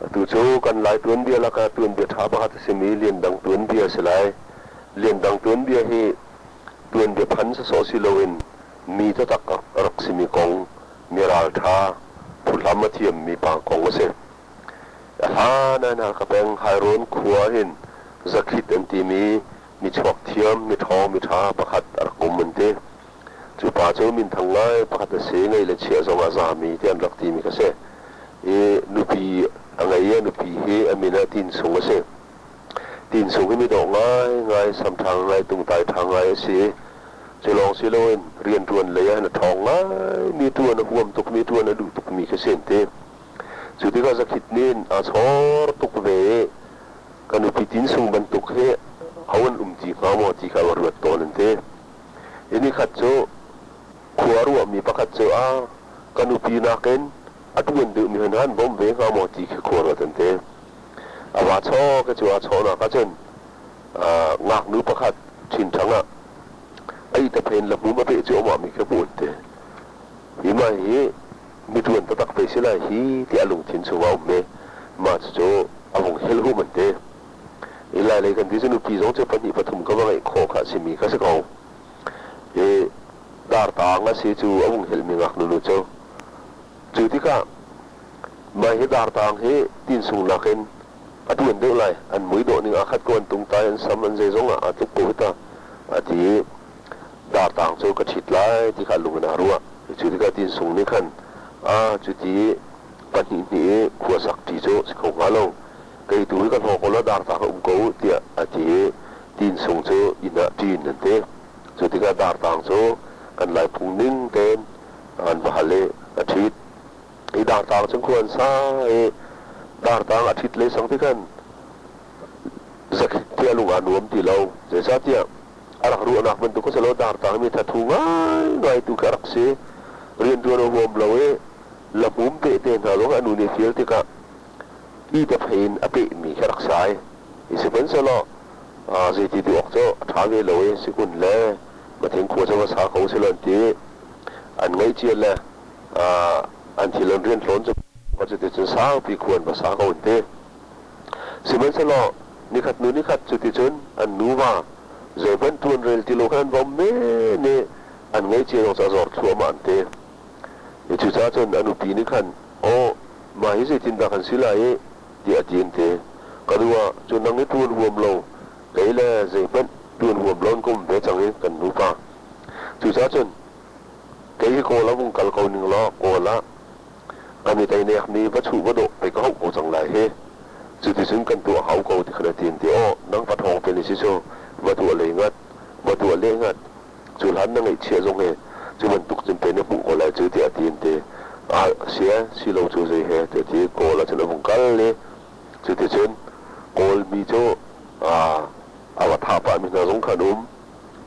Atu cu kan Lai tuanbia lakah tuanbia ṭha pakhat a simi Liandang tuanbia a si lai. Liandang tuanbia hi tuanbia phan sawsawh si loin mi taktak a rak simi kong, mi ralṭha, phuhlam a thiammi pa kong a si. A hlan ah Halkha peng Hairawn khua hin Zakhit an timi mi chuak thiam, mi ṭhawng, mi ṭha pakhat a rak um an ti. Cu pa cu minthang ngai pakhat a si, ngei le chia zong ah zami tiah an rak timi kha si. I nupi a ngei i a nupi hi a min ah Tin Sung a si. Tin Sung hi midawh ngaingai, samṭha ngai, tungtai ṭha ngai a si. Cu lawng si loin rianṭuan lei ah hin a ṭhawng ngaimi, ṭuan a huam tukmi, ṭuan a duh tukmi khi si an ti. Cu tikah Zakhit nih aa chawr tuk ve i ka nupi Tin Sung bantuk hi ho an um ti hnga maw ti kha a ruat tawn an ti. I nikhat cu khua ruahmi pakhat cu a ka nupi nakin a ṭuan deuhmi hna an bawmh ve hnga maw ti khi khua ruat an ti. A va chaw ke cu aa chawhnak ahcun ngaknu pakhat ṭhinṭhang ah a itaphen le hmum a peh cu amah mi khi hmuh an ti. Hi mah hi mi ṭuan taktak pei si lai hi ti a lungthin chungah a um i mah cucu a vung helhum an ti. I Lailei kan ti cu nupi zong cu pahnih pathum ka va ngeih khawh kha a simi kha si ko. I dartang a si cu a vung helmi ngaknu nu cu. Cu tikah mah hi dartang hi tinsung nakin a tuan deuh lai. An mui dawh ning aa khat ko, an tungtai, an sam, an zeizong ah aa tluk ko hi ta. A ti i dartang cu ka ṭhit lai ti kha lung in aa ruah. Cu tikah tinsung nih khan a cuti pahnih hnih i khua sak ṭi cu si kho hnga lo. Kei tu hi ka hlaw ko law dartang ah um ko u tiah a ti i tinsung cu inn ah ṭin an ti. Cu tikah dartang cu kan Laiphung ning tein an va hal i a ṭhit. Hi dartang cu khua an sa i dartang a ṭhit lei sang ti khan zakhit tiah lung aa nuam ti lo. Zeicahtiah a rak ruahnak bantuk a si lo. Dartang mi thathu ngaingai tu khi a rak si. Rianṭuan a huam lo i lahmum tehte hna zong a nu nih fial tikah ti te phei in a pehmi khi a rak sai. I sihmanhsehlaw zeiti ti awk cu a ṭha ve lo i sikun le mathing khua cu va sa ko selaw an ti. An ngaihcia le an thil an rian tlawn cu cuticun saupi khua an va sa ko an ti. Sihmanhsehlaw nikhat hnu nikhat cuticun an nuva zeihmanh ṭuan rel ti lo khan an va um men i an ngaihcia zong cu a zor thluahmah an ti. Cucaah cun a nupi nih khan, Aw, mah hi zeitindah kan si lai i, tiah a ti an ti. Ka dua cu nang hi ṭuan huam lo, kei le zeihmanh ṭuan huam loin ka um ve cang i kan nupa. Cucaah cun kei hi Kawl ah vung kal ko ning law Kawl ah kan i teinek va chuh va dawh pei ka hauh ko cang lai hi. Cuticun kan tuah hau ko ti khan a ti an ti. Aw, nang va ṭhawng te ni si cu, va tuah lei ngat, va tuah leh ngat, Cu hlan na ngaihchia zong hi cu bantuk cun pe na hmuh ko lai cu tiah a ti an ti. Ah sia si lo cu zei he tiah a ti. Kawl ah cun a vung kal i cuticun Kawl mi cu a va thah pahmi hna zong kha an um.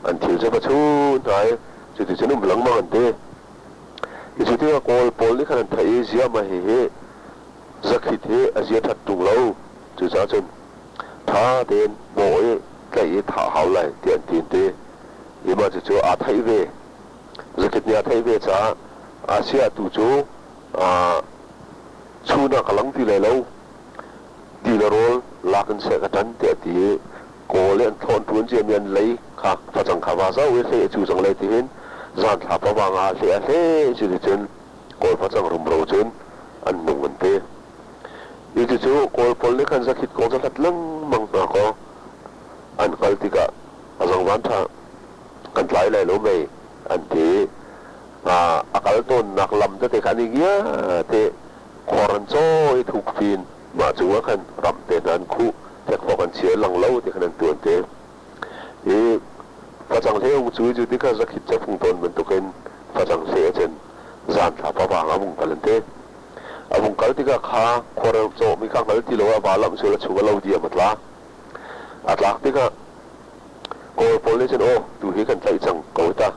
An thil cu va chun hna i cuticun um lengmang an ti. I cu tikah Kawl pawl nih khan an theih i ziah mah hihi zakhit hi a zia ṭhat ṭung lo. Cucaah cun ṭha tein bawh i tlaih i thah hau lai tiah an ti an ti. I mah cucu aa theih ve. Zakit nih aa theih ve caah Asia tu cu chun ah ka lang ti lai lo. Ti le rawl lak in seh ka ṭan tiah a ti i Kawl i an thlawn ṭuan ciami an lei kha facang kha va zoh i hleh a cu cang lai ti hin zan thla pavang ah hleh a hleh cuticun Kawl facang rumro cun an nung an ti. Hi cucu Kawl pawl nih khan zakhit kong cu hlat lengmang hna kaw an hngal tikah a zangvan ṭha kan tlai lai lo mei an ti. A kal tawnnak lam tete kha an i ngia te khor an caw i thuk fin mah cungah khan ram te hna an khuh fekfok an chia lang lo ti khan an tuan te. Hi facang hle ung cu cu tikha zakhit cafung tawn bantukin facang hle ahcun zan thla pavang a vung kal an ti. A vung kal tikah kha khuarel cawhmi kha hngal ti lo ah va lamh sual a chung a lo diam a tla. A tlak tikah Kawl pawl nih cun aw tu hi kan tlaih cang ko ta.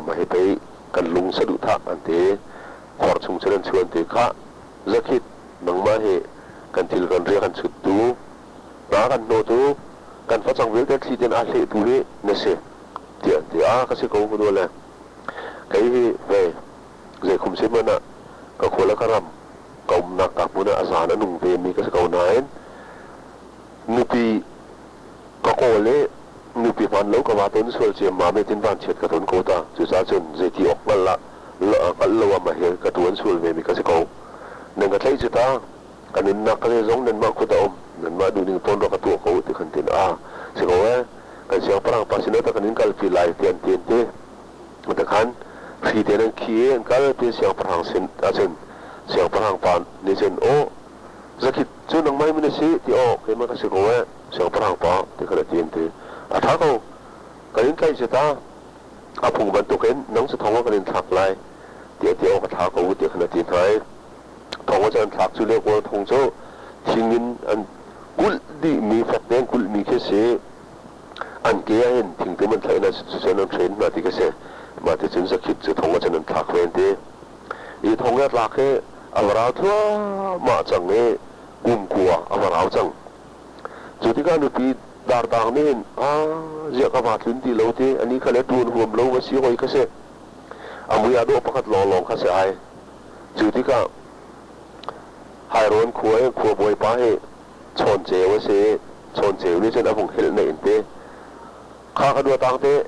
Mah hi pei kan lung saduhthah an ti. Khor chung cun an chuan ti khah zakhit nangmah hi kan thil kan ria kan chuttu hna kan hnawtu kan facang vialte thli ten aa hlehtu hi na si tiah an ti. A ka si ko ka le kei hi ve zeikhum si hmanh ah ka khua le ka ram ka um. umnak ka hmun ah a zan a nung ve mi ka si ko nain nupi ka kawl i nupi hman lo ka va ton sual ciammam i tin vanchiat ka ton ko ta. Cucaah cun zeiti awk hngalh ah hngalh lo ah mahhi ka ṭuan sual ve mi ka si ko. Nan ka tlaih cu ta, ka nunnak ka zeizong nanmah kut a um, nanmah duhning tawn rak ka tuah ko ti khan tin a si ko ee. Kan siangpahrang pa sinah ta kan in kalpi lai ti an ti an ti. Tikhan hri te nan khi i an kal ti siangpahrang sin ahcun siangpahrang pa nih cun aw Zakhit cu nangmah hi maw na si ti aw keimah ka si ko ee siangpahrang pa ti khan a ti an ti. A ṭha ko kan in tlaih si ta a phung bantukin nang cu thong ah kan in thlak lai tiah ti awk a thla ko u ti khan a ti hna i thong ah cun an thlak cu le kawl thong cu thing in an kulh dihmi fek tein kulhmi khi si an ke ah hin thingtum an thlaih hna cucun an hren hna ti ka si. Mah ti cun Zakhit cu thong ah cun an thlak ve an ti. Hi thong i a tlak hi a va rau thluahmah cang i kum kua a va rau cang. Cu tikah nupi dartang nih hin a ziah ka va tlun ti lo ti ani kha le ṭuan huam lo va si hoi kha si. A mui a dawh pakhat lawnglawng kha si ai. Cu tikah Hairawn khua i khua bawipa hi Chawn Ceu a si i Chawn Ceu nih cun a vung helh nain te kha ka dua tang te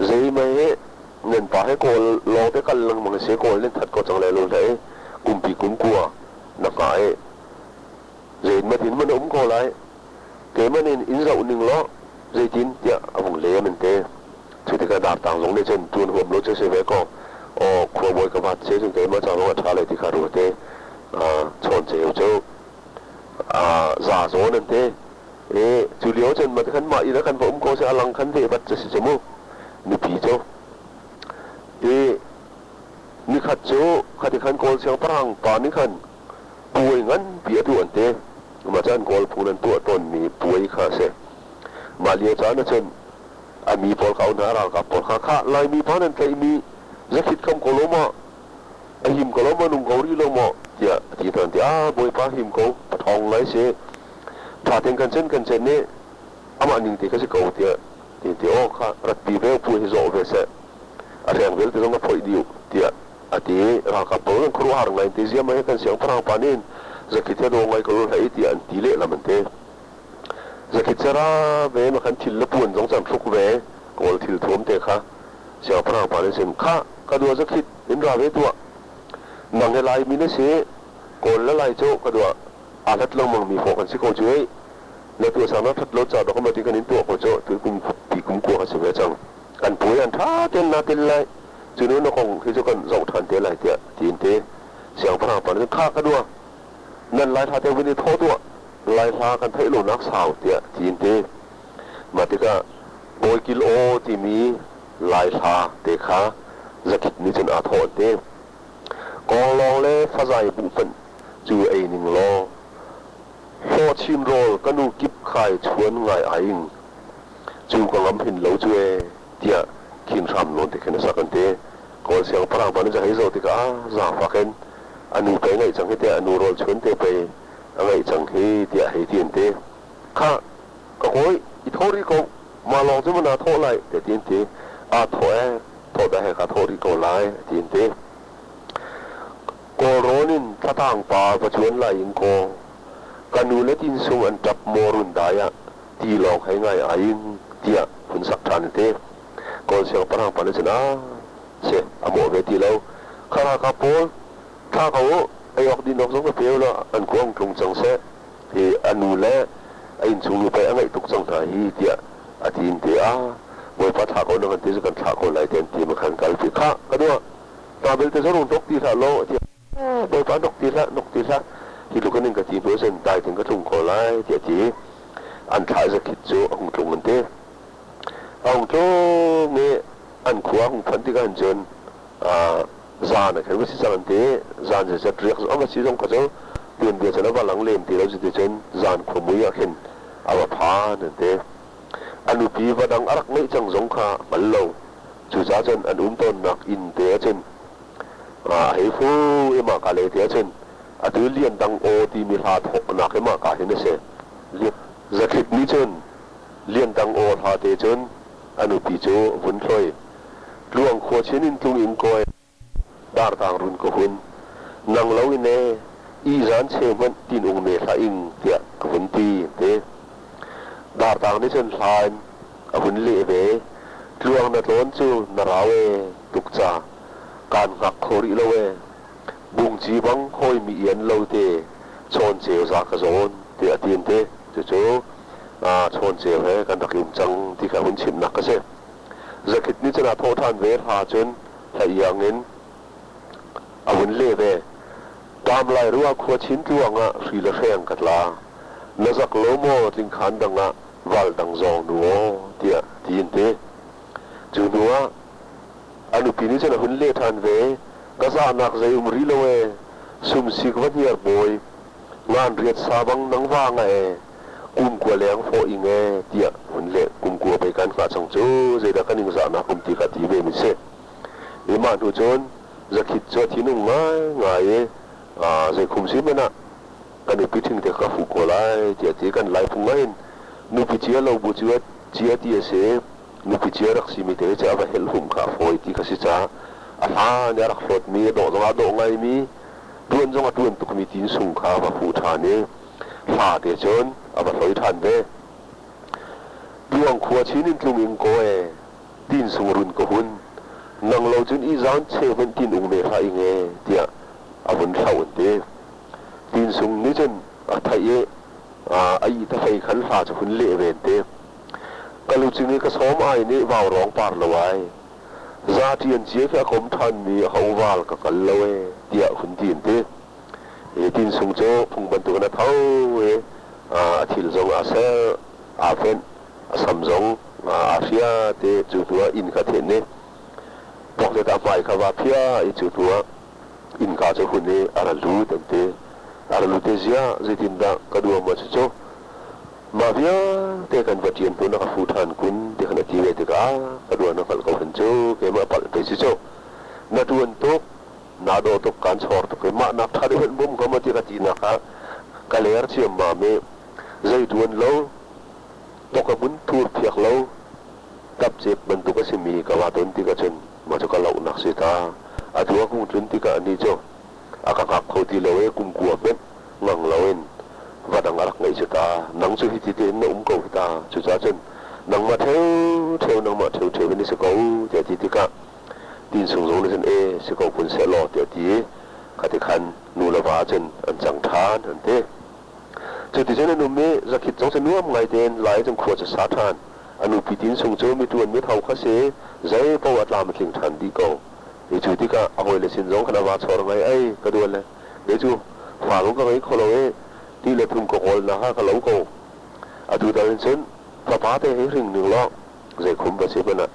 zeimai hi nan pa he kawl lawng te kal lengmang si kawl nan that ko cang lai lo hlei kumpi kum kua na hnga i zein matin man a um ko lai keimah nih in zoh ning law zeitin tiah a vung lem an ti. Cu tikah dartang zong nih cun ṭuan huam lo cu si ve kaw aw khuabawi ka vat si cun keimah ca zong a ṭha lai ti kha ruat i chawn ceu cu za zawn an ti. I cu lio cun mah khan mah inn ah kan va um ko seh a lang khan veh vat cu si cu mu nupi cu. I nikhat cu khati khan Kawl siangpahrang pa nih khan puai nganpi a tuah an ti. Mah caan Kawl phun an tuah tawnmi puai kha a si. Mah lio caan ahcun a mi pawl kha hna ralkap pawl kha khah Laimi pa nan tlaihmi zakhit kham ko lo maw a him ko lo maw nung ko rih lo maw tiah a ti hna. Ti ah Bawipa him ko pathawng lai si ṭha tein kan cen kan cen i amah ning te ka si ko tiah ti ti aw kha ratpi ve pu hi zawh ve seh a hreng vialte zong a phoih dih tiah a ti i ralkap pawl an khuaruahhar ngai ti ziam ai kan siangpahrang pa nih zakhit he daw ngai ko hlei tiah an ti lehlam an ti. Zakhit sera ve ma khan thil le puan zong chan hruk ve kawl thil thuam te kha siangpahrang pa nih sim kha ka dua zakhit in ra ve tuah nang he lai mi na si kawl le lai cu ka dua aa hlat lengmang mi fawh kan si ko cu ei na tuah sang na that lo ca dok ma ti kan in tuah ko cu tu kum pi kum kua ka si ve cang kan puai an ṭha tein na tel lai cu nu na kong hi cu kan zoh ṭhan te lai tiah tiin te siangpahrang pa nih kha ka dua nan lai hla te vun i thawh tuah lai hla kan theih lonak sau tiah tiin te mah tikah Bawikil aw timi lai hla te kha zakhit nih cun aa thawh te Kawnglawng le fazai buh hmanh cu ei ning law hlawhchin rawl ka nu kip khai chuan ngai aing cu ka ngam hin lo cu ee tiah khin hram nawn te khin a sak an ti. Kawl siangpahrang pa nih hei zoh tikah zaangfak in a nu pei ngaih cang hi tiah a nu rawl chuan te pei a ngaih cang hi tiah hei ti an ti. Khah ka kawi i thawh rih ko mah lawng cu maw naa thawh lai tiah ti an ti. Aa thawh ee thawh dah he kaa thawh rih ko lai a ti an ti. Kawlrawn in thlatang pa va cuan lai in kaw ka nu le tinsung an ṭap maw run dai ah ti lawng hei ngai ai in tiah hun sak ṭhan a ti. Kawl siangpahrang pa nih cun a si a mawh ve ti lo. Kha ralkap pawl thla ko u, ei awk din awk zong ka pe u law an kuang tlung cang seh. Hi a nu le a innchung nu pei a ngaih tuk cang hna hi tiah a ti in ti a Bawipa thlah ko na kan ti cu kan thlah ko lai ti an ti ma khan kal pi khah ka dua ta belte zong nok ti hlah law ti Bawipa nok ti hlah nok ti hlah hi tluk in ka ti hnu cun dai tin ka tlung ko lai tiah ti an thlah zakhit cu a hung tlung an ti a hung tlung i an khua hung phanh tikah hin cun zan a khen va si cang an ti zan zeizat riak zong a si zong kha cu tuanbia cun a va lang lem ti lo cuti cun zan khuamui ah khin a va phan an ti a nupi va dang a rak ngeih cang zong kha hngal lo cucaah cun an um tawnnak inn te ahcun a hei fu i mah ka le te ahcun atu lian dang aw timi hla thawknak i mah ka hin a si Zathlit nih cun Lian Dang aw hla te cun a nupi cu vun hloi. Tluang khua chin in tlung in kawi dartang run ka hun. Nang lo in e. Ihzan cheu hmanh tin ung ne hlah ing tiah a vun ti an ti. Dartang nih cun hla in a hun leh ve. Tluang na tlawn cu na rau ee tuk ca. Kaan hngak kho rih lo ee. Bungci bang hawi mi ian lo te chawn ceu za ka zawn tiah a ti an ti. Cucu chawn ceu he kan rak i um cang ti kha hun chimnak a si. Zakhit nih cun aa thawh ṭhan ve hla cun hla iang in a vun leh ve. Ṭam lai rua khua chin tluang ah hri le hreng ka tla. Na zak lo maw tlingkhan dang ah val dang zawng nu aw tiah ti in ti. Cu hnu ah a nupi nih cun a hun leh ṭhan ve. Ka zahnak zei um rih lo ee. Sumsik va hniar bawi ngan riat sa bang nang va nga ee. Kum kua leng fawh ing ee tiah hun leh. Kum kua pei kan hngah cang cu zeidah kan ing zahnak um ti kha ti ve mi si. I mah hnu cun Zakhit cu a thinung ngaingai i zeikhum si hmanh ah ka nupi ṭhing te ka fuh ko lai tiah a ti. Kan Lai phung ahhin nupi cia lo bu cu cia ti a si. Nupi cia rak simi te cu a va helhum kha a fawi ti kha si caah a hlan i a rak hlawtmi, a dawh zong aa dawh ngaimi, ṭuan zong a ṭuan tukmi tin sung kha a va fuh ṭhan i hla te cun a va hloi ṭhan ve. Tluang khua chin in tlung ing kaw ee, tin sung run ka hun. Nang lo cun ihzaan cheu hmanh tin ung ve hlah ing ee, tiah a vun thlauh an ti. Tin sung nih cun a theih i a ih tafei khan hla cu hun leh ve an ti. Ka lucing i ka sawm ai nih vaurawng par lo ai. Za ṭian cia khi a kom ṭhanmi a ho val ka kal lo ee, tiah hun ti an ti. Hi tin sung cu phung bantukin a tho i a thil zong aa ser, aa fenh, a sam zong aa hria ti cu hnu ah inn kha then i poklet a hmai kha va phiah i cu hnu ah innka cu hun i a ra lut an ti. A ra lut i ziah zeitindah ka duam ah cucu mah vialte kan va ṭian hnu na ka fu ṭhan kun ti khan a ti ve tikah ka dua na hngalh ko hen cu keimah palh pei si cu na ṭuan tuk naa dawh tuk kaan chawr tuk i mah nak ṭha deuh in bawm hnga maw ti ka tinak ah ka leer ciammam i zei ṭuan lo tok a hmun thur phiak lo tapcep bantuk a simi ka va ton tikah cun mah cu ka lohnak si ta. Atu a kung tlun tikah anih cu a ka hngak kho ti lo i kum kua hmenh ngang loin va dang a rak ngeih cu ta. Nang cu hiti tein na um ko hi ta. Cucaah cun nangmah ṭheuṭheu nangmah ṭheuṭheu hin i si ko tiah a ti tikah Tin sung zong nih cun ee si ko kun sehlaw tiah a ti i khati khan nu le va cun an cang ṭhan an ti. Cuticun an um i Zakhit zong cu nuam ngai tein lai cun khua cu sa ṭhan. A nupi Tin Sung cu mituan mithau kha si, zei paoh a tlam a tling ṭhan dih ko. I cu tikah a hawile sin zong khan a va chawr ngai ei ka duan le kei cu fa zong ka ngei kho lo i ti le thum ka kawlnak ah ka lo ko. Atu tal in cun fapa te hi hring ning law zeikhum va si hmanh ah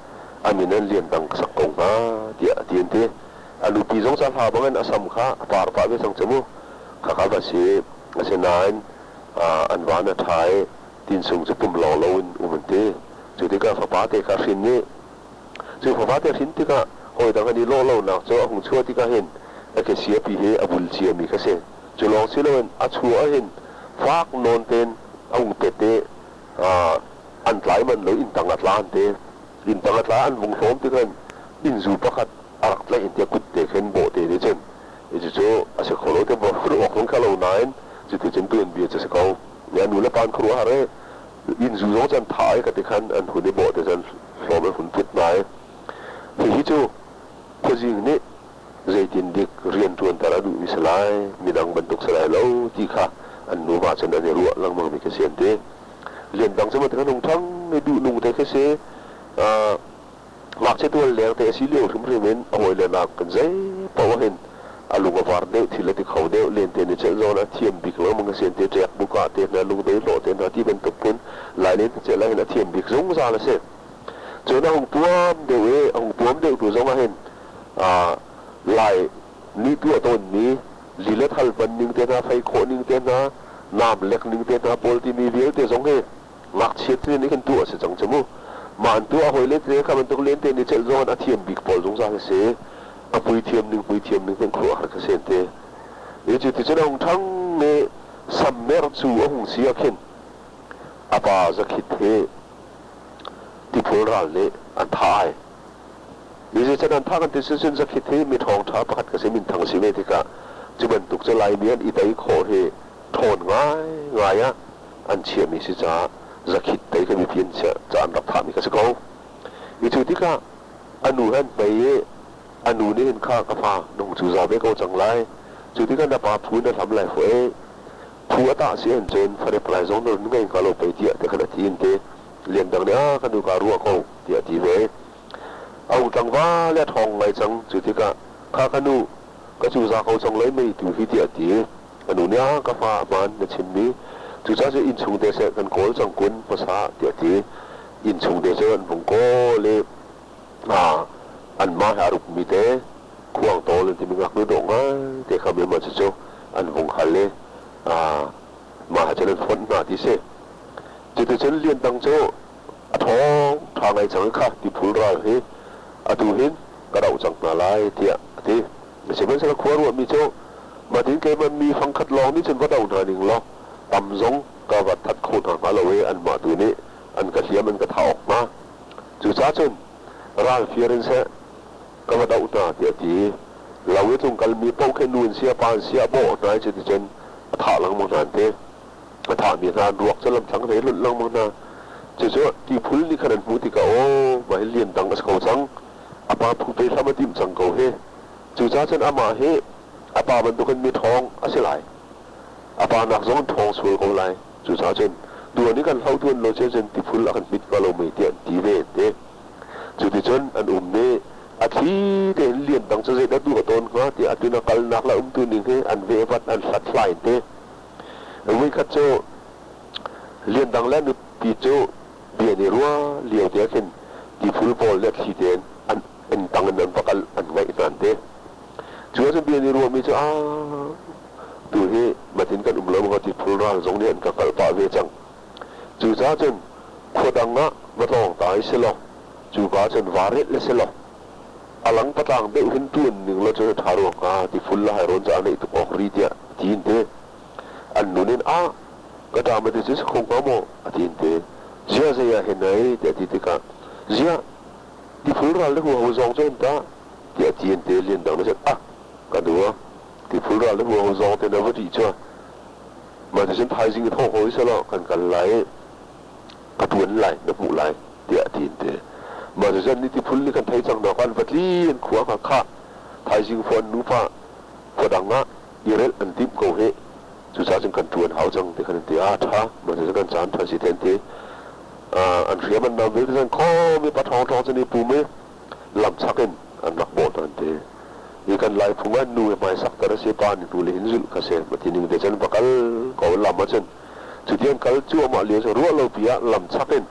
a min an lian dang ka sak ko hnga tiah a ti an ti. A nupi zong ca hla bangin a sam kha a par pah ve cang cu mu. Khakha va si. Asinain an van a ṭha i tinsung cu pum lawng loin um an ti. Cu tikah fapa te kha hrin i cu fapa te hrin tikah hawi dang an i lawh lonak cu a hung chuah tikah hin a kesiapi hi a bul ciami kha si. Cu lawng si loin a chuah ah hin fak nawn tein a hung pet i an tlai manh lo inntang a tla an ti. Inntang a tla an vung hlawm tikhan innzu pakhat a rak tlaih in tiah kut te khin bawhte nih cun cucu a si kho lo te hruh awk zong kha lo nain cuticun tuanbia cu a si ko. A nu le pa an khuaruah har i innzu zong cu an thah i ka ti khan an hun i bawhte cu an hlawm an hun put hna i hihi cu khuazing nih zeitin dik rianṭuanter a duhmi si lai, midang bantuk si lai lo ti kha an nuva cun an i ruah lengmangmi khi si an ti. Lian dang cu maw nung ṭhang i duhnung te khi si. Ngakchia tual leng te a si lio hrimhrim in a hawile nak kan zei paoh ah hin a lung a var deuh, thil a ti kho deuh, lente ni celh zawn a thiam bik lengmang khi si an ti. Ṭek buka te hna, lungdoi hlawh te hna ti bantuk phun Lai lente celh ah hin a thiam bik zungzal a si. Cun a hung tuam deuh i a hung tuam deuh tu zong ah hin Lai nih tuah tawnmi li le thal hman ning te hna, fei khawh ning te hna, naam lek ning te hna pawl timi vialte zong hi ngakchia te nih khin tuah a si cang cu mu. Mah an tuah hawile te kha bantuk lente nih celh zong in a thiam bik pawl zungzal a si. A pui thiam ning pui thiam ning hmanh khuaruahhar kha si an ti. I cu ti cun a hung ṭhang i sammer cu a hung si ah khin a pa Zakhit hi tiphul ral nih an thah ai. Zeicahtiah an thah kan ti sicun Zakhit hi mi ṭhawngṭha pakhat ka si, minthang a si ve tikah Cu bantuk cu Laimi an i tei khawh hi ṭhawn ngaingai ah an chiahmi si caah zakhit tei kha mipi an chiah caah an rak thahmi kha si ko. I cu tikah a nu he an hmei i a nu nih hin kha ka fa na hung cu za ve ko cang lai. Cu tikah na pa phu na hlam lai fua i phu a tah si ahcun farep lai zong na run ngei hnga lo pei tiah ti khan a ti in ti. Lian Dang nih a ka nu kaa ruah ko tiah a ti ve. A hung tlangval le a ṭhawng ngai cang. Cu tikah kha ka nu ka cuza ko cang lai mei tu hi tiah a ti. A nu nih a ka fa a hmaan na chimmi. Cucaah cu innchung te seh kan kawl cang kun hmasa tiah a ti. Innchung te cu an vung kawl i anmah he a rukmi te khuang tawl an timi ngaknu dawh ngai te kha mah cucu an vung hal i mah he cun an fonh hna ti si. Cuticun Lian Dang cu a ṭhawng ṭha ngai cang i kha tiphul ral hi atu hin ka doh cang hna lai tiah a ti. Sihmanhsehlaw khua ruahmi cu mahtin keimah mi fangkhat lawng nih cun va do hna ning law tam zong ka va that kho hna hnga lo i anmah tu nih an ka hliam an ka thah awk hnga. Cucaah cun ral fir in seh ka va doh hna tiah a ti i lo i tlungkalmi paoh khi nu in si a pa in si a bawh hna i cuticun a thah lengmang hna an ti. A thahmi hna an ruak cu lamthlang hlei hlunh lengmang hna. Cucu tiphul nih khan an hmuh tikah aw mah hi lian dang a si ko cang. A pa phu pe hlam a timh cang ko hi. Cucaah cun amah hi a pa bantukin mi ṭhawng a si lai. A pa nak zong in ṭhawng sual ko lai. Cucaah cun tuan i kan hloh tuan lo cio cun tiphul a kan hmit hnga lo mei tiah an ti ve an ti. Cuticun an um i a thli tein lian dang cu zeidah duh a tawn hnga tiah atu na kalnak le umtu ning hi an vehvat an hlathlai an ti. Voikhat cu Lian Dang le nupi cu bia an i ruah lio te ah khin tiphul pawl le thli tein an inn tang in an va kal an ngaih hna an ti. Cu ahcun bia an i ruahmi cu aa tu hi matin kan um lo maw tiphul ral zong nih an ka hngalh pah ve cang. Cucaah cun khua dang ah va tlawng ta i si law cuka ah cun vaa relh le si law a lang patlang deuh hin ṭuan ning law cun a ṭha rua hnga tiphul le hairawn cu a neih tuk awk ri tiah a ti in ti. An nun in ah ka ṭa ma ti cu si kho hnga maw a ti in ti. Ziah zei ah hin ei tiah a ti tikah ziah tiphul ral le huho zawng cu hin tah tiah a ti in ti. Lian Dang nih cun ah ka dua tiphul ral le huho zawng te na va ṭih cu mah ticun thaizing i thawh hawi selaw kan kal lai i ka ṭuan lai na hmuh lai tiah a ti in ti. Mah cucun ni tiphul nih kan thei cang hna kan va tli an khua kha khah thaizing fo an nupa khua dang ah i relh an timh ko hih cucaah cun kan ṭuan hau cang ti khan an ti a ṭha mah cucu kan caan ṭha si te an ti an hriam an nam vialte cun khawm i pa ṭhawng ṭhawng cun i pum i lam chak in an rak bawh hna an ti i kan lai phung ah nu he hmaisak ter a si pa nih hnu le hin zulh kha si ma ti ning te cun va kal ko lam ah cun cuti an kal cuahmah lio cu ruah lo pi ah lam chak in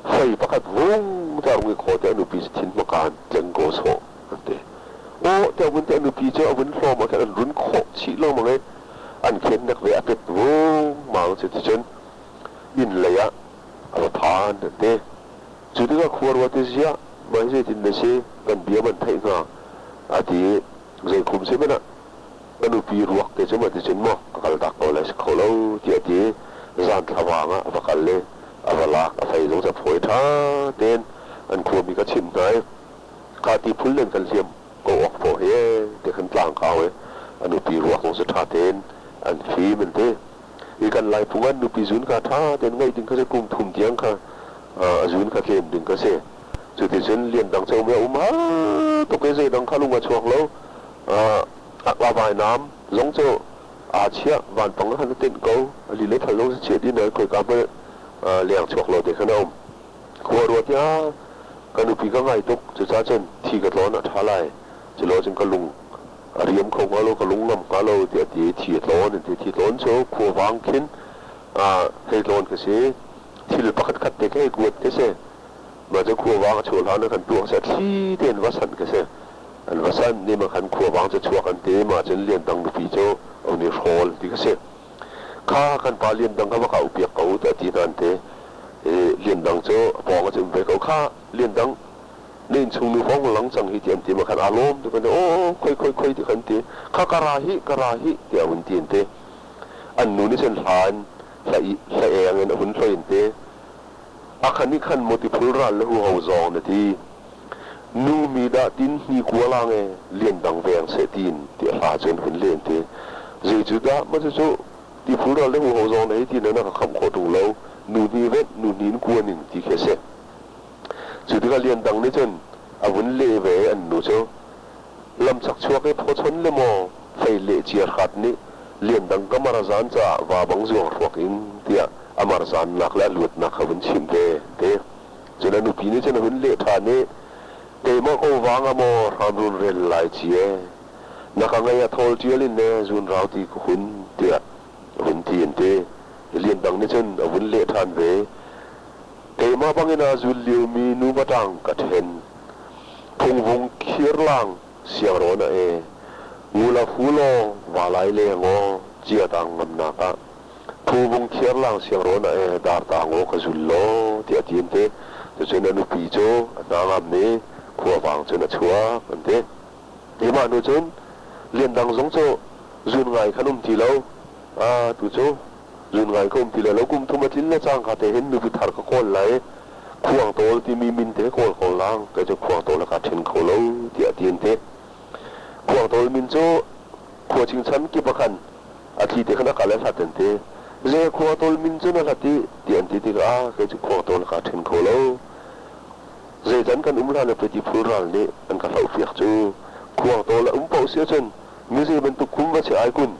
fei pakhat vung te a rung i khaw te a nupi cu thin hmaka an tleng ko sawh an ti. Aw te a vun te a nupi cu a vun hlawm ah khan an run khawh chih lengmang i an khen nek ve a pet vungmang cu ticun inn lei ah a va phan an ti. Cu tikah khua rua ti ziah mah hi zeitin na si kan bia man theih hnga a ti i zeikhum si hmanh ah ka nupi ruak te cu mah ticun maw ka kal tak ko lai si kho lo tiah a ti i zan thlavang ah a va kal i a va lak a fei zong cu a phawi ṭha tein an khuami ka chimh hna i kha tiphul nan kan hliam ko awk paw he ti khan tlang kau i a nupi ruak zong cu ṭha tein an fim an ti i kan lai phung ah nupi zun kha ṭha tein ngaih ding kha cu kum thum tiang kha a zun kha tlem ding kha si. Cuticun lian dang cu a um har tuk i zeidang kha lung a chuak lo. A vainam zong cu aa chiah vanpang ah khan a tinh ko. A li le thal zong cu chiah dih nain khoika hmanh leng chuak lo te khan a um. Khua ruat i ka nupi ka ngai tuk cucaah cun thi ka tlawn a ṭha lai. Culo cun ka lung a riam kho hnga lo, ka lung ngam hnga lo tiah a ti i thi a tlawn an ti. Thi tlawn cu khuavang khin hei tlawn ka si. Thil pakhat khat te kha hei kuat ka si. Mah cu khuavang a chuah hlan ah kan tuak seh thli tein va san ka si. An va san ni ma khan khuavang cu chuak an ti mah cun Lian Dang nupi cu a ni hrawl ti ka si. Kha kan pa Lian Dang kha va ka upiak ko tiah ti hna an ti. I Lian Dang cu a pawng ah cun um ve ko. Kha Lian Dang na innchung nu hong lang cang hi ti an ti ma khan aa lawm ti kan ti aw khoi khoi khoi ti kan ti. Kha ka ra hi ka ra hi tiah a hun ti an ti. An nu nih cun hla in hla hla eng in a hun hloi an ti. A khan nih khan maw tiphul ral le huho zawng na ti. Nu mi dah tin hni kua lang e lian dang veng seh tin ti hla cun hun len te. Zei cu dah ma cu ti phul ral le hu ho zong nei ti na na ka kham khawh tung lo nu hni vet nu hnin kua ning ti khi a si. Cu tikah lian dang nih cun a vun leh ve an nu cu lamchak chuak i phawchon le maw fei leh ciar hrat nih lian dang ka marzan caah va bang zuang hruak in tiah a marzannak le a luatnak kha vun chimh ve te. Cun a nupi nih cun a hun leh ṭhan i keimah ko vang ah maw hramrun rel lai cie na ka ngei a thawl ṭial in ne zun rau ti ka hun tiah a hun ti an ti. Lian dang nih cun a vun leh ṭhan ve. Keimah bangin aa zul liomi nuva ṭang ka ṭhen. Phungvung khirlang siangrawn a e. Ngula fu law valai leng aw cia tang ngamnak ah. Phungvung khiarlang siangrawn a e dar tang aw ka zul law tiah a ti an ti. Cucun a nupi cu a hna ngam i khuavang cun a chuak an ti. Keimah hnu cun Lian Dang zong cu zun ngai khan um ti lo. A tu cu zun ngai ka um ti le lo kum thum a tlin le cangka te hin nupi thar ka kawl lai. Khuang tawl timi min te kawl ko lang kei cu khuang tawl ka ṭhen kho lo tiah ti an ti. Khuang tawl min cu khua chingchan kip ah khan a thli te khan a kal a hlat an ti. Ze khuang tawl min cu na hlat i ti an ti tikah kei cu khuang tawl ka ṭhen kho lo. Zeican kan um hlan ah pei phul ral nih an ka hlohpiak cu. Khuang tawl a um paoh si ahcun mi zei bantuk kum va si ai kun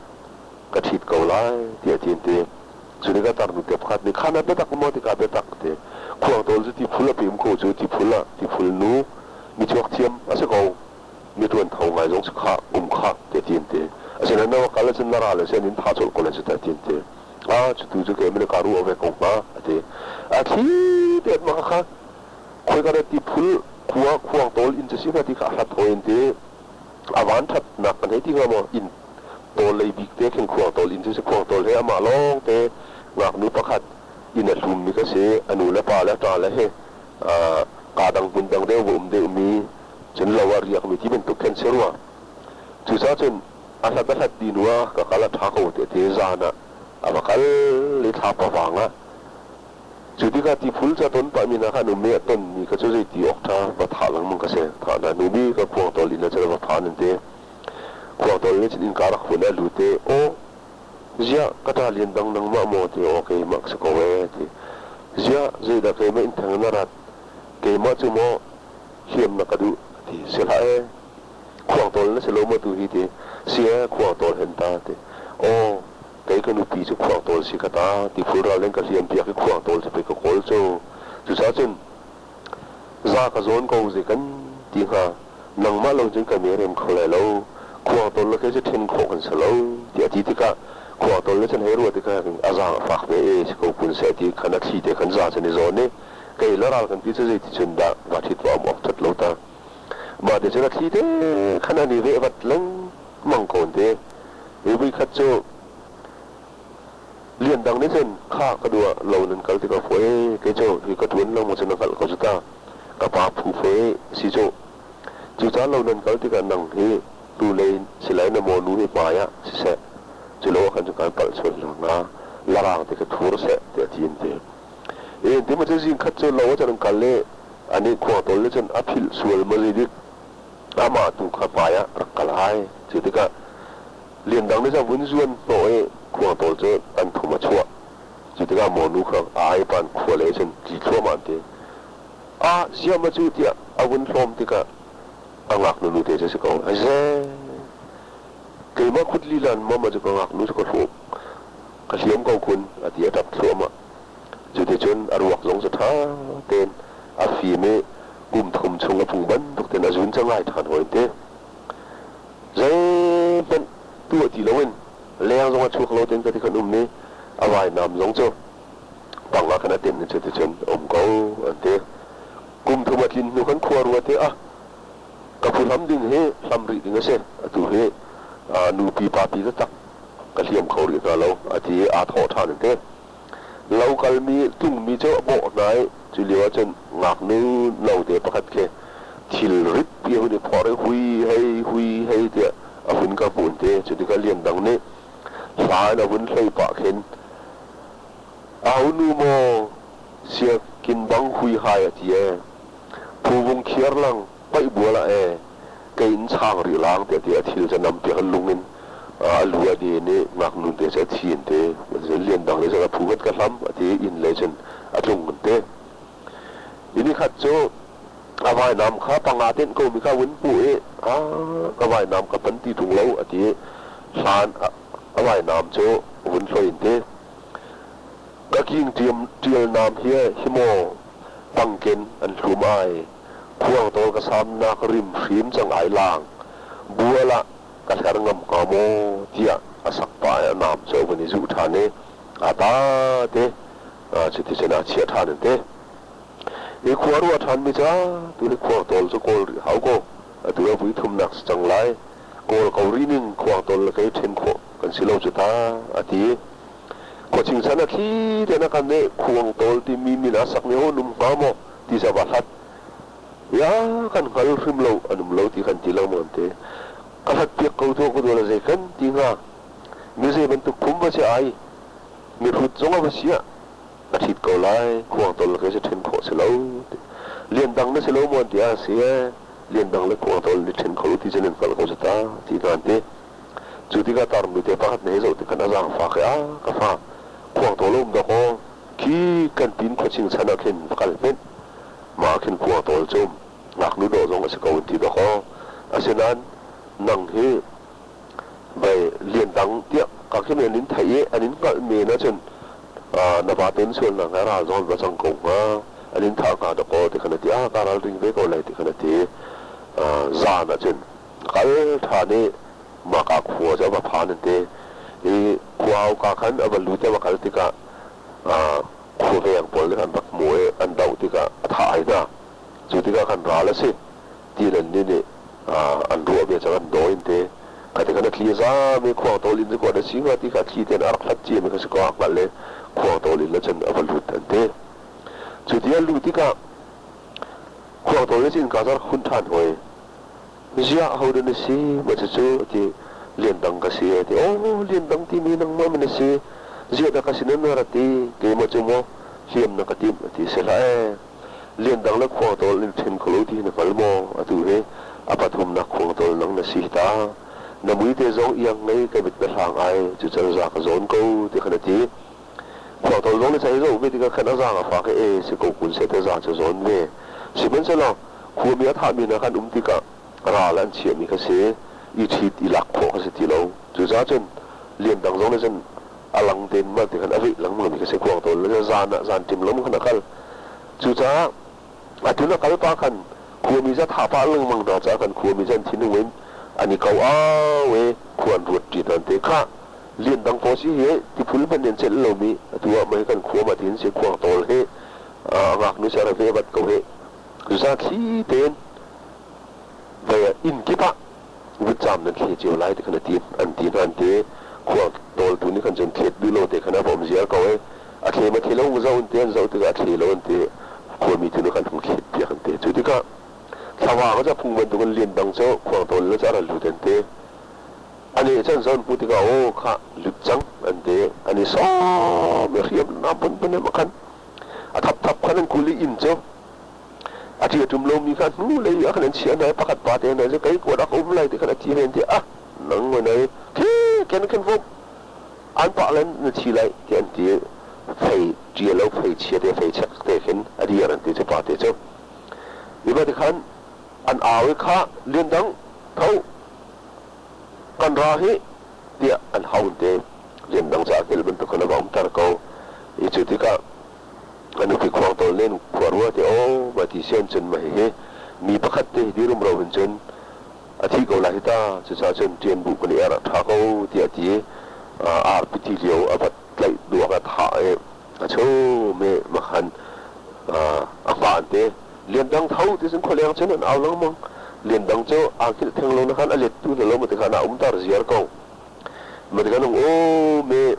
ka ṭhit ko lai tiah ti an ti. Cu tikah tarnu te pakhat nih kha na biatak maw tikah biatak ti. Khuang tawl cu tiphul a pem ko cu tiphul ah tiphul nu michuak thiam a si ko. Mi ṭuan tho ngai zong si khah um khah tiah ti an ti. Asinain na va kal ahcun na ral a si an in thah colh ko lai cu tah ti an ti. Ah cutu cu kei ka ruah ve ko hnga a ti. A thli te mah kha khoi ka tiphul khua khuang tawl inn cu si hnga ti kha a hlat hawi an ti. A van ṭhatnak kan hei ti hnga maw inn tawl lei bik te khin khuang tawl inn cu si khuang tawl he amah lawng te ngaknu pakhat inn a hlummi ka si a nu le pa le ṭa le he kaa dang hmun dang deuh va um deuhmi cun lo ah riakmi ti bantuk khin si rua. Cucaah cun a hlat a hlat ti hnu ah ka kal a ṭha ko ti a ti zan ah a va kal i thlapa vang ah cu tikah tiphul ca ton pahmi hna kha an um i a tonmi kha cu zei ti awk ṭha va thah lengmang ka si thah hna hnu mi ka khuang tawl inn ah cun a va phan an ti khuang tawl nih cun innka rak hun a lut i aw ziah ka ṭa lian dang nangmah maw ti aw keimah ka si ko ee ti ziah zeidah keimah in theng na rat keimah cu maw hliam na ka duh ti si hlah ee khuang tawl na si lo maw tu hi ti si ee khuang tawl hen ta ti aw kei ka nupi cu khuang tawl si ka ta ti phulral in ka hliam piak i khuang tawl cu pei ka kawl cu cucaah cun za ka zawn ko zei kan ti hnga nangmah lo cun kan i rem kho lai lo khuang tawl le kei cu ṭhen khawh kan si lo tiah ti tikah khuang tawl le cun hei ruah tikah a zaang a fak ve e si ko kun seh ti khan a thli te khan za cun i zawn i kei le ral kan ti cu zei ti cun dah va ṭhit va um awk ṭhat lo ta mah te cun a thli te khan an i veh vat lengmang ko an ti i voikhat cu lian dang nih cun kha ka dua lo nan kal tikah fawi kei cu hi ka ṭuan lengmang cu na hngalh ko cu ta ka pa phu fawi si cu cucaah lo nan kal tikah nang hi hnulei silai na maw nu hi hmai ah siseh cu lo ah khan cu kan palh sual hna hnga larang te ka thur seh tiah ti an ti e ti ma cu zing khat cu lo ah cun an kal i anih khuang tawl nih cun a philh sual ma zei dik amah tu kha hmai ah rak kal ai cu tikah Lian Dang nih cun vun zuan hnawh i khuang tawl cu an thum a chuah. Cu tikah mawnu kha a aipan khua lei cun tli thluahmah an ti. Ah ziah ma cu tiah a vun hlawm tikah a ngaknu nu te cu a si ko. Aize keimah khut lila in mama cu ka ngaknu cu ka hlawm ka hliam ko kun a ti a ṭap thluahmah. Cuticun a ruak zong cu ṭha tein a fim i kum thum chung a phung bantuk tein a zun cangai ṭhan hawi te. Zeihmanh tuah ti loin leng zong a chuak lo tein ka ti khan um i a vainam zong cu pang ah khan a tenh i cuticun a um ko an ti. Kum thum a tlin hnu khan khua ruat i ah ka phu hlam ding hi hlam rih ding a si. Atu hi nupi papi taktak ka hliam kho rih hna lo a ti i aa thawh ṭhan an ti. Lo kalmi tlungmi cu a bawh hna i cu lio ahcun ngaknu note pakhat khi thilrit pi a hun i phorh i hui hei hui hei tiah a hun ka hmuh te. Cu tikah Lian Dang nih hla in a vun hlei pah khin Au nu maw siakin bang hui hai a ti ee. Phuvung khiar lang. Paih bual ah ee kei in chaang rih lang tiah ti a thil cu nam piak in lung in a lu a den i ngaknu te cu a thi an ti. Lian Dang nih cun a phu khat ka hlam a ti i inn lei cun a tlung an ti. I nikhat cu a vainam kha panga tenh komi kha vun hmuh i a ka vainam ka hman ti ṭung lo a ti i hlan a vainam cu vun hloi an ti. Ka king ṭial nam hi hi maw pangken an hlum ai khuangtawl ka samnak rim hrim cang ai lang bual ah ka hler ngam hnga maw tiah a sak pah i a nam cu a vun i zuh ṭhan i a ta te cuticun aa chiah ṭhan an ti. Hi khua ruah ṭhanmi ca tu hi khuangtawl cu kawl rih hau ko. Atu ah vui thumnak si cang lai. Kawl ko rih ning khuangtawl le kei ṭhen khawh kan si lo cu ta a ti. Khuaching chan a thli te na kan nih khuangtawl timi min aa sakmi ho num hnga maw ti ca va hlat. Ya kan hngal hrim lo an um lo ti kan ti lengmang an ti. Ka hlat piak ko tuah ko dual zei kan ti hnga. Mi zei bantuk phum va si ai. Mihrut zong a va si ah a ṭhit ko lai. Khuangtawl ke si ṭhen khawh si lo. Lian Dang na si lo maw an ti ah si ee. Lian Dang le Khuangtawl nih ṭhen kho ti cu nan hngalh ko cu ta ti hna an ti. Cu tikah tarnu te pakhat nih hei zoh tikhan a zaangfak i a ka fa Khuangtawl a um dawkaw khi kan pin khuaching chan ah khin va kal hmenh. Mah ah khin Khuangtawl cu um ngaknu dawh zong a si ko an ti dawkaw. Asinain nang hi Vai Lian Dang tiah ka khin an in theih i an in hngalh men ahcun na va ton sualnak hnga ral zong an va cang ko hnga an in thah hnga dawkaw ti khan a ti ah ka ralring ve ko lai ti khan a ti. Zan ahcun kal ṭhan i mah khua cu a va phan an ti. I khua hauka khan a va lut i a va kal tikah khuaveng pawl nih an rak hmuh i an doh tikah a thah ai hna. Cu tikah khan ral a si. Ti le ni nih an ruah ve cang an dawi an ti. Kha ti khan a thli a zaam i khuangtawl inn cu kuat a si hnga ti kha a thli tein a rak hlat ciami kha si ko aa hngalh i khuangtawl inn le cun a va lut an ti. Cu ti a luh tikah khuangtawl nih cun innka cu a rak hun ṭhan hoi. Ziah ahodah na si? Mah cucu a ti. Lian Dang ka si a ti. Aw Lian Dang timi nangmah maw na si? Ziah dah ka sin na rat i keimah cu maw hliam na ka timh a ti. Si hlah ee. Lian Dang le Khuangtawl in ṭhen kho lo ti hi na hngal maw? Atu hi a pathumnak Khuangtawl nang na si hi ta. Na muite zong iang ngei ka mit na hlang ai, cu can za ka zawn ko ti khan a ti. Khuangtawl zong nih cai zoh ve tikah khan a zaang a fak i e si ko kun seh te za cu zawn ve. Sihmanhsehlaw khuami a thahmi hna khan um tikah ral an chiahmi kha si i ṭhit i lak khawh kha si ti lo. Cucaah cun Lian Dang zong nih cun a lang tein mah ti khan a veh lengmang mi kha si Khuangtawl le zan ah zan ṭim lom khan a kal. Cucaah atu na kal pa khan khuami za tha pah lengmang hna caah khan khuami cu an thinung in an i ko au i khua an ruat ṭi hna an ti. Khah Lian Dang paw si hi tiphul hmanh an celh lomi atu ah mei kan khua ma tin si Khuangtawl hi a ngaknu si a ra ve bat ko hi. Cucaah thli tein vei inn kip ah vutcaam nan thli cio lai ti khan a ti an ti hna an ti. Khua tawltu nih khan cun thlet duh lo te khan a va um ziar ko i a thlem a thle lo zoh an ti an zoh tikah a thle lo an ti. Khuami tu nih khan hung thlet piak an ti. Cu tikah thlavang cu a phung bantukin Lian Dang cu khuangtawl le cu a ra lut an ti. Aneh cu an zoh an hmuh tikah aw khah lut cang an ti. An i sawm i hriamnam phunphun he khan a thapthap khan an kul i inn cu a ṭi a ṭum lomi kha hnulei ah khan an chiah hna i pakhat pa te hna cu kei kuat ah ka um lai ti khan a thi hen ti ah nang ngai khi ken khin vum an pah len na thi lai ti an ti fei ṭia lo fei chia te fei chek te khin a dir an ti cu pa te cu i ti khan an au i kha Lian Dang tho kan ra hi tiah an haun te Lian Dang ca kel bantuk khan a va umter ko i cu tikah a nupi khuangtawl nen khua rua te aw ma ti sian cun ma hihi mi pakhat te hi rumro hin cun a thi ko lai hi ta cucaah cun ṭian bu kan i er a ṭha ko tiah a ti arpi ti lio a vat tlaih duak a thah i a chum i makhan a hma an te Lian Dang tho ti cun khualeng cun an au lengmang. Lian Dang cu aa hngilh theng lo na khan a let tu na lo ma ti khan a umter ziar ko. Ma ti khan aw me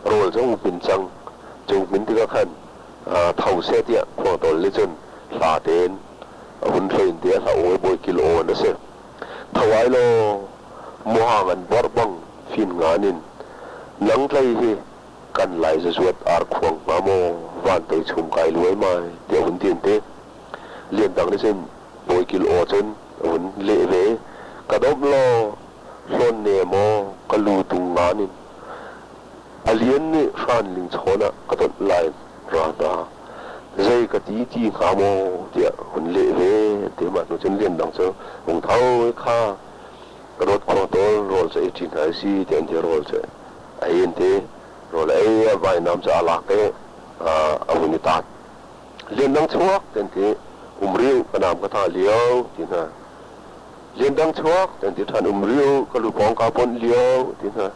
rawl cu hmin cang. Cu hmin tikah khan tho seh tiah khuangtawl nih cun hla tein a hun hlein tiah hla aw bawi kil aw an a si. Tho ai law muhang an borh bang fin ngan in nang tlei hi kan lai zazuat arkhuang hnga maw van toi chum kai luai mai tiah hun ti an ti. Lian Dang nih cun Bawikil aw cun a vun leh ve. Ka domh law hlawn ne maw ka lu tung ngan in a lian nih hranling chawn ah ka donh lai ra hna. Zei ka ti ti hnga maw tiah hun leh ve ti mah hnu cun lian dang cu hung tho i kha ka dawt khuang tawl rawl cu ei ṭi hna si ti an ti rawl cu ei an ti rawl ei a vainam cu a lak i a vun i taat. Lian dang chuak ti an ti um riu ka nam ka tah lio ti hna. Lian dang chuak an ti ṭhan um riu ka lu pawng ka ponh lio ti hna.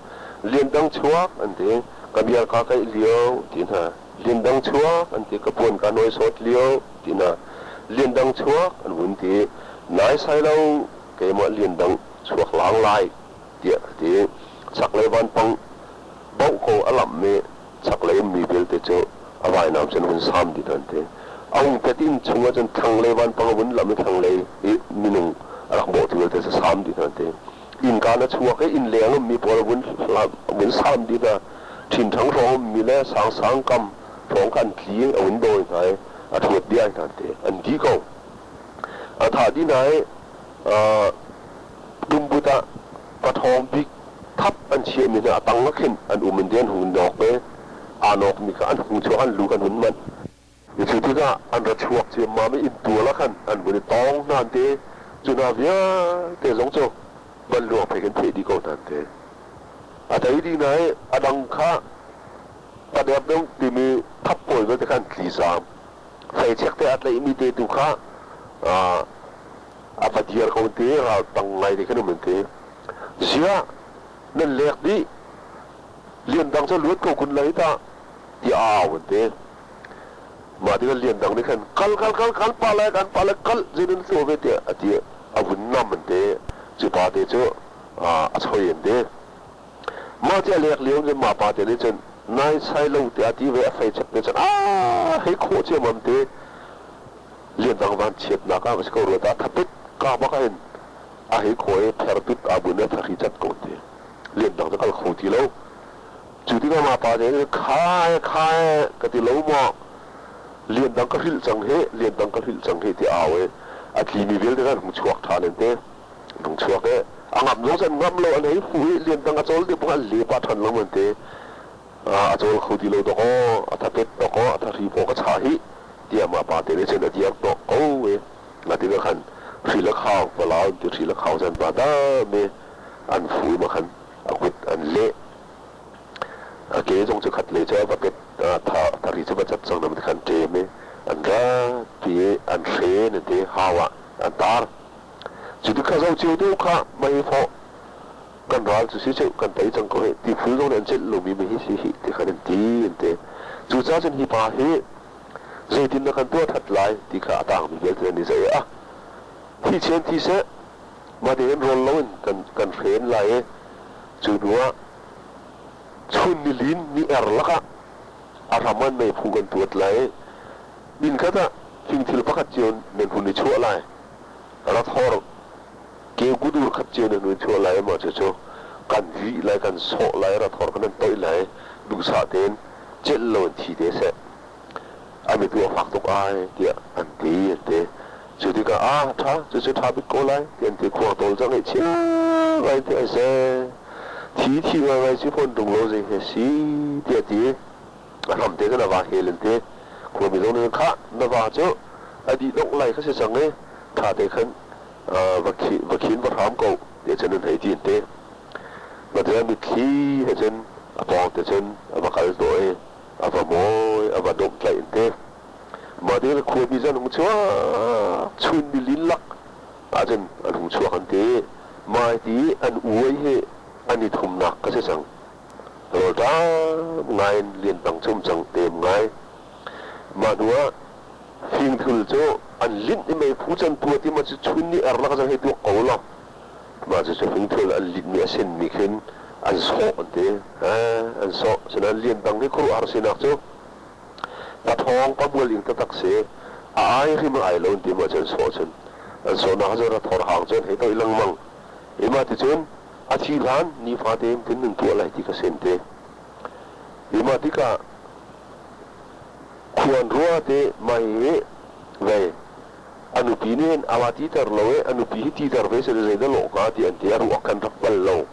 Lian dang chuak an ti ka biar ka kaih lio ti hna. Lian dang chuak an ti ka puan ka nawi sawt lio ti hna. Lian dang chuak an vun ti nai sai lo keimah lian dang chuak lang lai tiah a ti. Chaklei vanpang bauh ko a lamh i chaklei ummi vialte cu a vainam cun hun sam dih an ti. A hung pet inn chung ahcun thlanglei vanpang a vun lamh i thlanglei i minung a rak bawhtu vialte cu sam dih hna an ti. Innka na chuak i inn leng ummi pawl a vun vun sam dih hna. Ṭhinṭhang hrawng ummi le sangsang kam hrawng kha an tli a vun dawi hna i a ṭhuat dih ai hna an ti. An dih ko. A thah dih hna i Tumbut ah paṭhawng bik thap an chiahmi hna a tang ah khin an um in an hun nawk i aa nawkmi kha an hung chuak an lu kan hun manh. Cu tikah an ra chuak ciammam i inntual ah khan an vun i tawng hna an ti. Cu hna vialte zong cu vanluang phei kan pheh dih ko hna an ti. A tei dih hna i a dang kha padep deuh timi thap pawl vialte kha an tli zaam. Feichek te a tlaihmi te tu kha a va dir ko ti ral tang ngai te khan um an ti. Ziah nan lek dih lian dang cu luat ko kun lai ta ti au an ti. Mah tikah lian dang nih khan kal kal kal kal pa lai kan pa lai kal zin in tlo ve tiah a ti a vun nam an ti. Cu pa te cu a choi an ti. Mah ti a lek lio cun mah pa te nih cun nai sai lo tiah a ti ve a fei chek te cun a hei khawh ciammam ti. Liandang vanchiatnak ah va si ko rua dah thapit ka bak ah hin a hei khaw i phertut aa bun i a thahri cat ko ti. Liandang cu kal kho ti lo. Cu tikah mah pa nih khai khai ka ti lo maw liandang ka hrilh cang hi liandang ka hrilh cang hi ti au i a tlimi vialte khan hung chuak ṭhan an ti. Hung chuak i a ngam zong cu an ngam lo an hei fuh i liandang a cawl dih bang an le pah ṭhan lo an ti. A cawl kho ti lo dawkaw a thapet dawkaw a thahri paw ka chah hi tiah mah pa te nih cun a diar hnawh ko i mah tikah khan hri le khau palau an ti hri le khau cun pa dam i an fu ma khan a kut an leh a ke zong cu khat lei cu a va pet thahri cu va cat cang na khan ṭem i an ra ti i an hren an ti hau ah an tar cu tikha zo cio tu kha mei fawh kan ral cu si cu kan tei cang ko hih ti phul zong nih an celh lomi mi hi si hih ti khan an ti an ti. Cucaah cun hi pa hi zeitin dah kan tuah that lai ti kha a tangmi vialte an i zeih ah thi chian thi seh mah tein rawl loin kan kan hren lai i cu hnu ah chun nilin ni er lakah a hram an meiphu kan tuat lai i inn khat ah thingthil pakhat cio nan hun i chuah lai rathor Keukudur khat cio nan hun chuah lai maw cucu kan vih lai kan sawh lai rathor kan nan toih lai duhsah tein celh lo in thi te seh a mitu a fak tuk ai tiah an ti an ti. Cu tikah ah ṭha cucu ṭha bik ko lai ti an ti khuang tawl cang i chia ngai ti ai seh thi thi ngai ngai si fawn ṭung lo zei he si tiah ti a hram te khan a va hel an ti. Khuami zong nih khah na va cu a dih dongh lai kha si cang i ṭha te khan va khin va hram ko ti cun an hei ti an ti. Mate mitthli he cun a pawng te cun a va kal hnawh i a va mawi a va dawmhtlaih an ti. Mah tikah khuami cu an hung chuak chun nilin lak ahcun an hung chuak an ti. Mah ti an uai hi an i thumnak ka si cang. Rawlṭam ngai in liantang cu um cang tem ngai. Mah hnu ah Fingthul cu an linh i meiphu cu an tuat i mah cu chun ni er lak zong hei tuak ko law mah cu cu fingthul an linh mi a senmi khin an sawh an ti an sawh sinain lian dang hi khuaruahhar sinak cu pathawng pamual ing taktak si a ai hrim a ai lo an ti mah cu an sawh cun an sawhnak cu rathor hang cu an hei toih lengmang i mah ti cun a thi hlan nifate in tin nan tuah lai ti ka sen te i mah tikah Khuan rua te mei hi vei. A nupi nih hin a va titer lo i a nupi hi titer ve seh zeidah lawh hnga ti an ti. A ruak khan rak bal lo.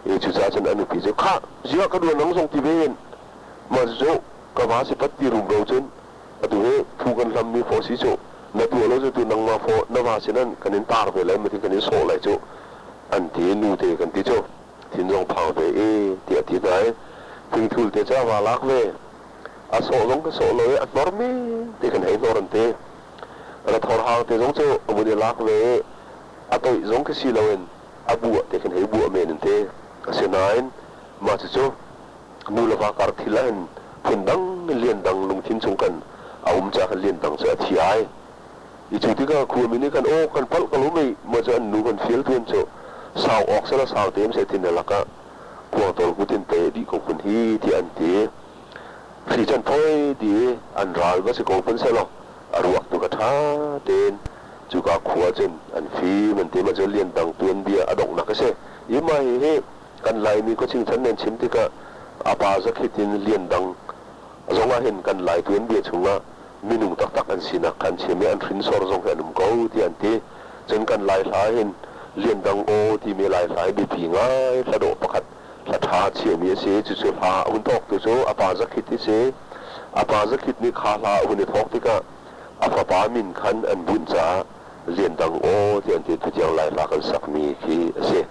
I cucaah cun a nupi cu khah ziah ka duan nang zong ti ve in mah cu ka va si pat ti rumro cun atu hi phu kan hlammi fawh si cu na tuah lo cu tu nangmah fawh na va sinan kan in tar ve lai matin kan in sawh lai cu an ti. Nu te kan ti cu thin zong phang ve i tiah ti hna i thingthul te cu a va lak ve. A sawh zong ka sawh lo i a hnor men te kan hei hnor an ti. Rathor hang te zong cu a vun i lak ve i a toih zong khi si loin a buah te khin hei buah men an ti. Asinain mah cucu nu le va kar thil ahhin phundang lian dang lungthin chung kan a um caah khan lian dang cu a thi ai. I cu tikah khuami nih kan aw kan palh ko lo mei maw cu an nu kan fial tuan cu sau awk sela sau te seh tin lakah kuangtawl kutin pe dih ko kun hi tiah an ti. Hri can phoi ti i an ral va si ko hmanh sehlaw a ruak tu kha ṭha tein cuka khua cun an fim an ti. Mah cu Lian Dang tuanbia a donghnak a si. I mah hihi kan Laimi khuaching chan nan chim tikah a pa zakhit in Lian Dang zong ah hin kan Lai tuanbia chungah minung taktak an sinak kha an chim i an hrinsor zong hi an um ko tiah an ti. Cun kan Lai hla hin Lian Dang aw timi Lai hla hi biapi ngai hla dawh pakhat hla ṭha chiami a si. Cucu hla a hun thawktu cu a pa Zakhit a si. A pa Zakhit nih kha hla a hun i thawk tikah a fapa min khan an bunh caah Lian Dang aw tiah an ti. Tutiang Lai hla kan sakmi khi a si.